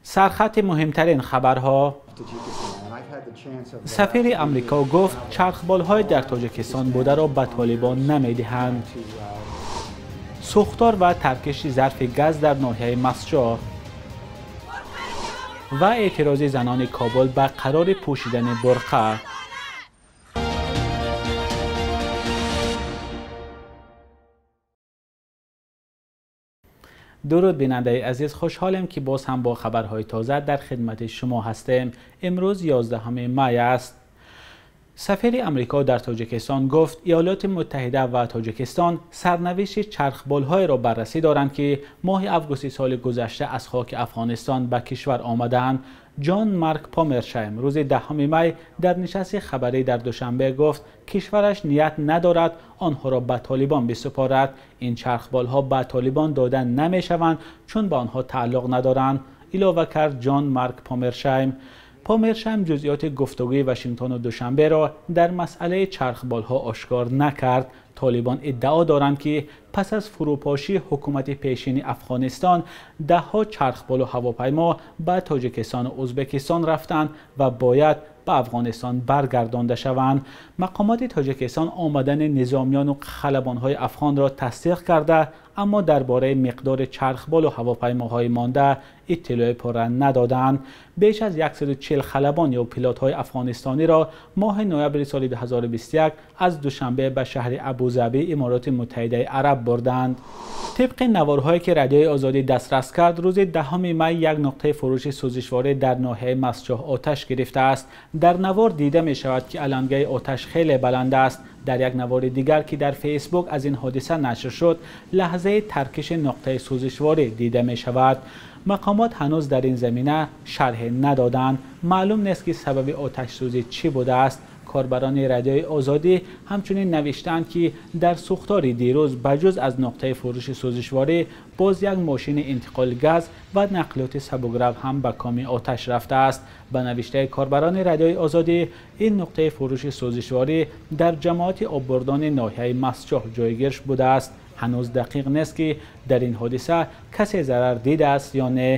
Сархати муҳимтарин хабарҳо. Сафири Амрико гуфт чархболҳои дар Тоҷикистон бударо ба Толибон намедиҳанд. Сӯхтор ва таркиши зарфи газ дар ноҳияи Мастчоҳ ва эътирози занони Кобул ба қарори пӯшидани бурқа. Дуруд бинандаи азиз, хушҳолем ки боз ҳам бо хабарҳои тоза дар хидмати шумо ҳастем. Имрӯз 11 май аст. Сафири Амрико дар Тоҷикистон гуфт Иёлоти Муттаҳида ва Тоҷикистон сарнавишти чархболҳоеро баррасӣ доранд, ки моҳи августи соли гузашта аз хоки Афғонистон ба кишвар омадаанд. Ҷон Марк Помершайм рӯзи 10 май дар нишасти хабарӣ дар Душанбе гуфт кишвараш ният надорад онҳоро ба Толибон бисупорад. Ин чархболҳо ба Толибон дода намешаванд, чун ба онҳо тааллуқ надоранд, илова кард Ҷон Марк Помершайм. Помершайм ҷузъиёти гуфтугӯи Вашингтону Душанберо дар масъалаи чархболҳо ошкор накард. Толибон иддао доранд, ки пас аз фурӯпошии ҳукумати пешини Афғонистон даҳҳо чархболу ҳавопаймо ба Тоҷикистону Ӯзбекистон рафтанд ва бояд ба Афғонистон баргардонда шаванд. Мақомоти Тоҷикистон омадани низомиёну халабонҳои афғонро тасдиқ карда, аммо дар бораи миқдори чархболу ҳавопаймоҳои монда иттилои пурра надоданд. Беш аз 140 халабон ё пилотҳои афғонистониро моҳи ноябри соли 2021 аз Душанбе ба шаҳри Абузаби Имороти Муттаҳидаи Араб бурданд. Тибқи наворҳое ки Радиои Озодӣ дастрас кард, рӯзи 10 май як нуқтаи фурӯши сӯзишворӣ дар ноҳияи Мастчоҳ оташ гирифтааст. Дар навор дида мешавад, ки алангаи оташ хеле баланд аст. Дар як навори дигар, ки дар Фейсбук аз ин ҳодиса нашр шуд, лаҳзаи таркиши нуқтаи сӯзишворӣ дида мешавад. Мақомот ҳанӯз дар ин замина шарҳе надоданд. Маълум нест, ки сабаби оташсӯзӣ чӣ будааст. Корбарони Радиои Озодӣ ҳамчунин навиштаанд, ки дар сӯхтори дирӯз ба ҷуз аз нуқтаи фурӯши сӯзишворӣ боз як мошини интиқоли газ ва нақлиёти сабукрав ҳам ба коми оташ рафтааст. Ба навиштаи корбарони Радиои Озодӣ, ин нуқтаи фурӯши сӯзишворӣ дар ҷамоати оббурдони ноҳияи Мастчоҳ ҷойгир будааст. Ҳанӯз дақиқ нест, ки дар ин ҳодиса касе зарар дидааст ё не.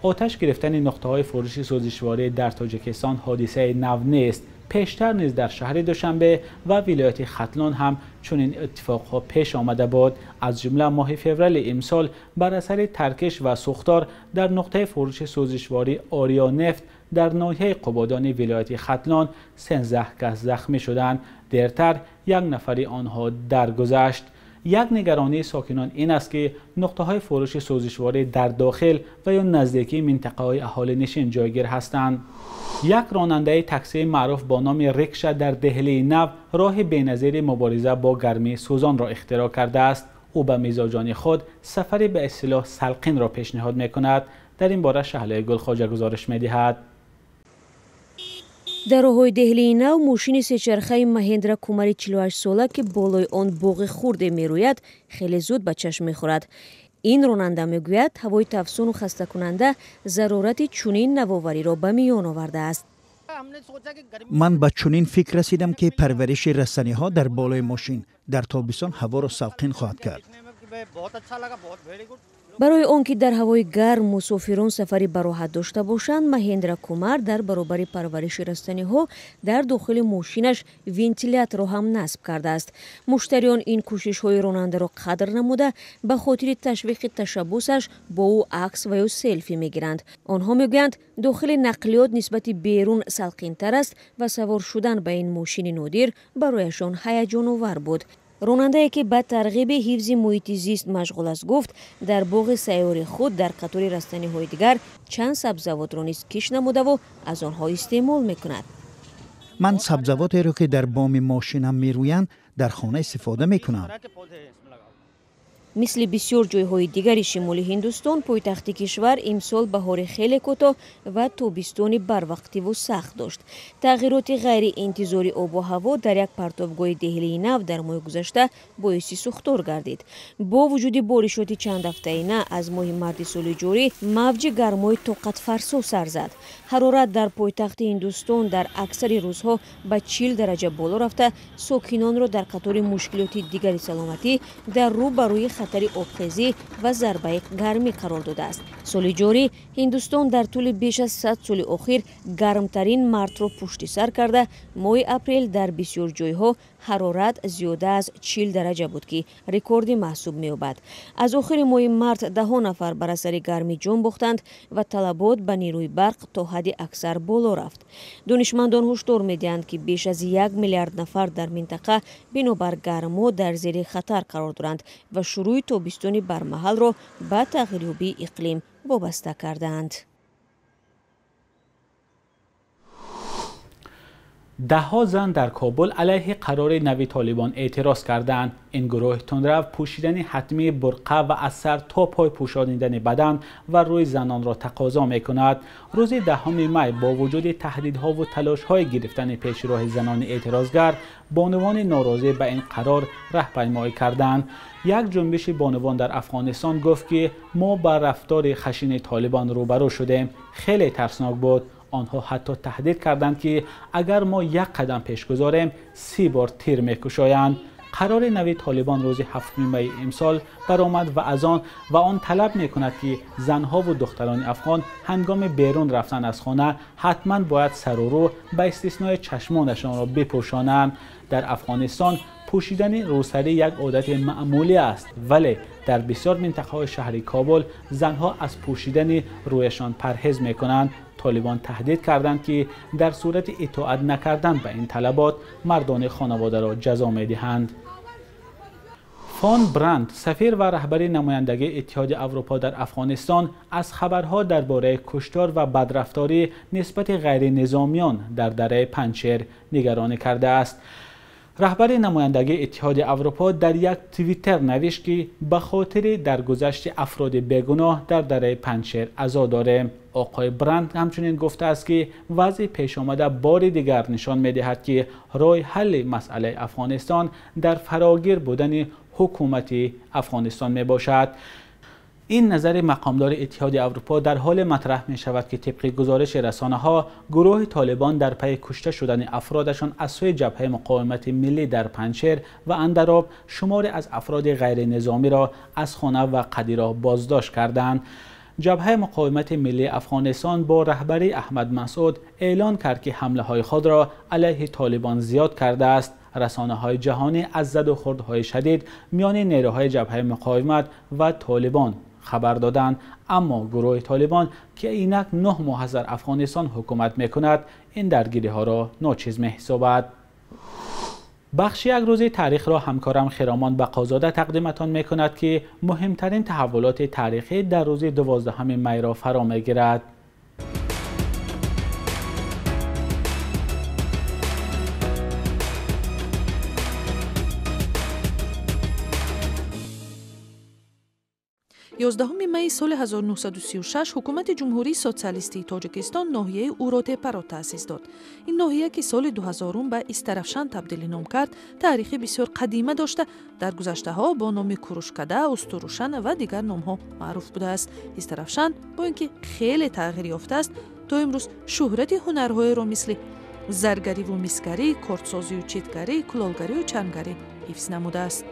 Оташ гирифтани нуқтаҳои фурӯши сӯзишворӣ дар Тоҷикистон ҳодисаи нав нест. Пештар низ дар шаҳри Душанбе ва вилояти Хатлон ҳам чунин иттифоқҳо пеш омада буд. Аз ҷумла моҳи феврали имсол бар асари таркиш ва сӯхтор дар нуқтаи фурӯши сӯзишворӣ Ориё Нефт дар ноҳияи Қубодони вилояти Хатлон 13 кас захмӣ шуданд. Дертар як нафари онҳо даргузашт. Як нигаронии сокинон ин аст, ки нуқтаҳои фурӯши сӯзишворӣ дар дохил ва ё наздикии минтақаҳои аҳолинишин ҷойгир ҳастанд. Як ронандаи таксии маъруф бо номи Рикша дар Деҳлии Нав роҳи беназири мубориза бо гармии сӯзонро ихтироъ кардааст. Ӯ ба мизоҷони худ сафари ба истилоҳ салқинро пешниҳод мекунад. Дар ин бора Шаҳлои Гулхоҷа гузориш медиҳад. Дар роҳҳои Деҳлии Нав мошини сечархаи Маҳендра Кумари 48-сола, ки болои он боғи хурде мерӯяд, хеле зуд ба чашм мехӯрад. Ин ронанда мегӯяд, ҳавои тафсуну хастакунанда зарурати чунин навовариро ба миён овардааст. Ман ба чунин фикр расидам, ки парвариши растаниҳо дар болои мошин дар тобистон ҳаворо салқин хоҳад кард. Барои он ки дар ҳавои гарм мусофирон сафари бароҳат дошта бошанд, Маҳендра Кумар дар баробари парвариши растаниҳо дар дохили мошинаш вентиляторро ҳам насб кардааст. Муштариён ин кӯшишҳои ронандаро қадр намуда, ба хотири ташвиқи ташаббусаш бо ӯ акс ва ё селфи мегиранд. Онҳо мегӯянд, дохили нақлиёт нисбати берун салқинтар аст ва савор шудан ба ин мошини нодир барояшон ҳаяҷоновар буд. Ронандае, ки ба тарғиби ҳифзи муҳити зист машғул аст, гуфт, дар боғи сайёри худ дар қатори растаниҳои дигар чанд сабзавотро низ кишт намудаву аз онҳо истеъмол мекунад. Ман сабзавотеро, ки дар боми мошинам мерӯянд, дар хона истифода мекунам. Мисли бисёр ҷойҳои дигари шимоли Ҳиндустон, пойтахти кишвар имсол баҳори хеле кӯтоҳ ва тобистони барвақтиву сахт дошт. Тағйироти ғайриинтизори обу ҳаво дар як партобгоҳи Деҳлии Нав дар моҳи гузашта боиси сӯхтор гардид. Бо вуҷуди боришоти чандҳафтаина, аз моҳи марти соли ҷорӣ мавҷи гармои тоқатфарсо сар зад. Ҳарорат дар пойтахти Ҳиндустон дар аксари рӯзҳо ба 40 дараҷа боло рафта, сокинонро дар қатори мушкилоти дигари саломатӣ дар рӯ ба рӯи хатари обхезӣ ва зарбаи гармӣ қарор додааст. Соли ҷорӣ Ҳиндустон дар тӯли беш аз 100 соли охир гармтарин мартро пушти сар карда, моҳи апрел дар бисёр ҷойҳо ҳарорат зиёда аз 40 дараҷа буд, ки рекордӣ маҳсуб меёбад. Аз охири моҳи март даҳо нафар бар асари гармӣ ҷон бохтанд ва талабот ба нерӯи барқ то ҳадди аксар боло рафт. Донишмандон ҳушдор медиҳанд, ки беш аз 1 миллиард нафар дар минтақа бинобар гармо дар зери хатар қарор доранд ва шурӯи тобистони бармаҳалро ба тағйирёбии иқлим вобаста кардаанд. Даҳҳо зан дар Кобул алайҳи қарори нави Толибон эътироз карданд. Ин гурӯҳи тундрав пӯшидани ҳатмии бурқа ва аз сар то пой пӯшонидани бадан ва рӯи занонро тақозо мекунад. Рӯзи 10 май бо вуҷуди таҳдидҳову талошҳои гирифтани пешроҳи занони эътирозгар, бонувони норозӣ ба ин қарор раҳпаймоӣ карданд. Як ҷунбиши бонувон дар Афғонистон гуфт, ки мо ба рафтори хашини Толибон рӯбарӯ шудем. Хеле тарснок буд. Онҳо ҳатто таҳдид карданд, ки агар мо як қадам пеш гузорем, 30 бор тир мекушоянд. Қарори нави Толибон рӯзи 7 май имсол баромад ва он талаб мекунад, ки занҳову духтарони афғон ҳангоми берун рафтан аз хона ҳатман бояд сару рӯ ба истиснои чашмонашонро бипӯшонанд. Дар Афғонистон пӯшидани рӯсарӣ як одати маъмулӣ аст, вале дар бисёр минтақаҳои шаҳри Кобул занҳо аз пӯшидани рӯяшон парҳез мекунанд. Толибон таҳдид карданд, ки дар сурати итоат накардан ба ин талабот мардони хонаводаро ҷазо медиҳанд. Фон Бранд, сафир ва раҳбари намояндагии Иттиҳоди Аврупо дар Афғонистон, аз хабарҳо дар бораи куштор ва бадрафторӣ нисбати ғайринизомиён дар дараи Панҷшер нигаронӣ кардааст. Раҳбари намояндагии Иттиҳоди Аврупо дар як твиттер навишт, ки ба хотири даргузашти афроди бегуноҳ дар дараи Панҷшер азо дорем. Оқои Бранд ҳамчунин гуфтааст, ки вазъи пешомада бори дигар нишон медиҳад, ки роҳи ҳалли масъалаи Афғонистон дар фарогир будани ҳукумати Афғонистон мебошад. Ин назари мақомдори Иттиҳоди Аврупо дар ҳоле матраҳ мешавад, ки тибқи гузориши расонаҳо гурӯҳи Толибон дар пайи кушта шудани афродашон аз сӯи ҷабҳаи муқовимати миллӣ дар Панҷшер ва Андароб шуморе аз афроди ғайринизомиро аз хона ва қадироҳ боздошт карданд. Ҷабҳаи муқовимати миллии Афғонистон бо раҳбарии Аҳмад Масъуд эълон кард, ки ҳамлаҳои худро алайҳи Толибон зиёд кардааст. Расонаҳои ҷаҳонӣ аз задухӯрдҳои шадид миёни нерӯҳои ҷабҳаи муқовимат ва Толибон хабар доданд. Аммо гурӯҳи Толибон, ки инак 9 моҳ аз дар Афғонистон ҳукумат мекунад, ин даргириҳоро ночиз меҳисобад. Бахши як рӯзи таърихро ҳамкорам Хиромон Бақозода тақдиматон мекунад, ки муҳимтарин таҳаввулоти таърихӣ дар рӯзи 12 майро фаро мегирад. 11 майи соли 1936 ҳукумати Ҷумҳурии Социалистии Тоҷикистон ноҳияи Уротепаро таъсис дод. Ин ноҳия, ки соли 2000 ба Истаравшан табдили ном кард, таърихи бисёр қадима дошта, дар гузаштаҳо бо номи Курушкада, Устурушана ва дигар номҳо маъруф будааст. Истаравшан бо ин ки хеле тағйир ёфтааст, то имрӯз шӯҳрати ҳунарҳоеро мисли заргариву мисгарӣ, кортсозию читгарӣ, кулолгарию чармгарӣ ҳифз намудааст.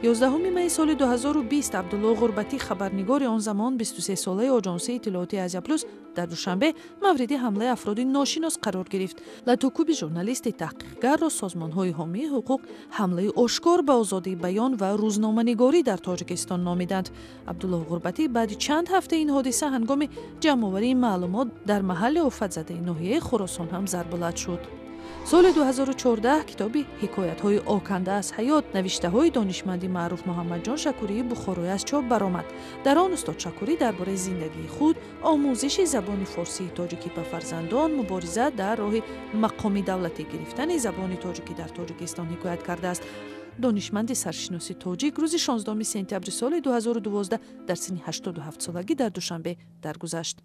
11 майи соли 2020 Абдулло Ғурбатӣ, хабарнигори он замон 23-солаи Оҷонсии иттилооти Азия Плюс дар Душанбе мавриди ҳамлаи афроди ношинос қарор гирифт. Латукӯби журналисти таҳқиқгарро созмонҳои ҳомии ҳуқуқ ҳамлаи ошкор ба озодии баён ва рӯзноманигорӣ дар Тоҷикистон номиданд. Абдулло Ғурбатӣ баъди чанд ҳафта ин ҳодиса ҳангоми ҷамъоварии маълумот дар маҳалли офатзадаи ноҳияи Хуросон ҳам зарбулат шуд. Соли 2014 китоби ҳикоятҳои оканда аз ҳаёт навиштаҳои донишманди маъруф Муҳаммадҷон Шакурии Бухороӣ аз чоп баромад. Дар он устод Шакурӣ дар бораи зиндагии худ, омӯзиши забони форсии тоҷикӣ ба фарзандон, мубориза дар роҳи мақоми давлатӣ гирифтани забони тоҷикӣ дар Тоҷикистон ҳикоят кардааст. Донишманди саршиноси тоҷик рӯзи 16 сентябри соли 2012 дар синни 87 солагӣ дар Душанбе даргузашт.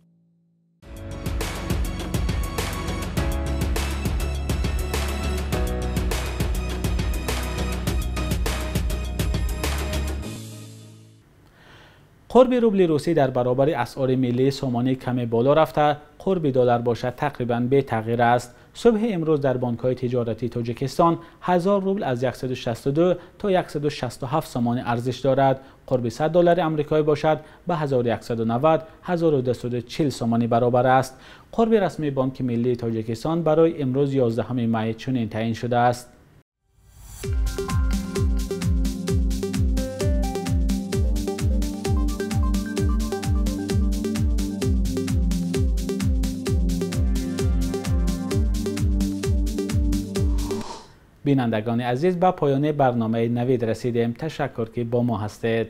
Қурби рубли русӣ дар баробари асъори миллии сомонӣ каме боло рафта, қурби доллар бошад тақрибан бетағйир аст. Субҳи имрӯз дар бонкҳои тиҷоратии Тоҷикистон 1000 рубл аз 162 то 167 сомонӣ арзиш дорад. Қурби 100 доллари амрикоӣ бошад ба 1190 1240 сомонӣ баробар аст. Қурби расмии Бонки Миллии Тоҷикистон барои имрӯз 11 май чунин таъин шудааст. Бинандагони азиз, ба поёни барномаи Навид расидем. Ташаккур ки бо мо ҳастед.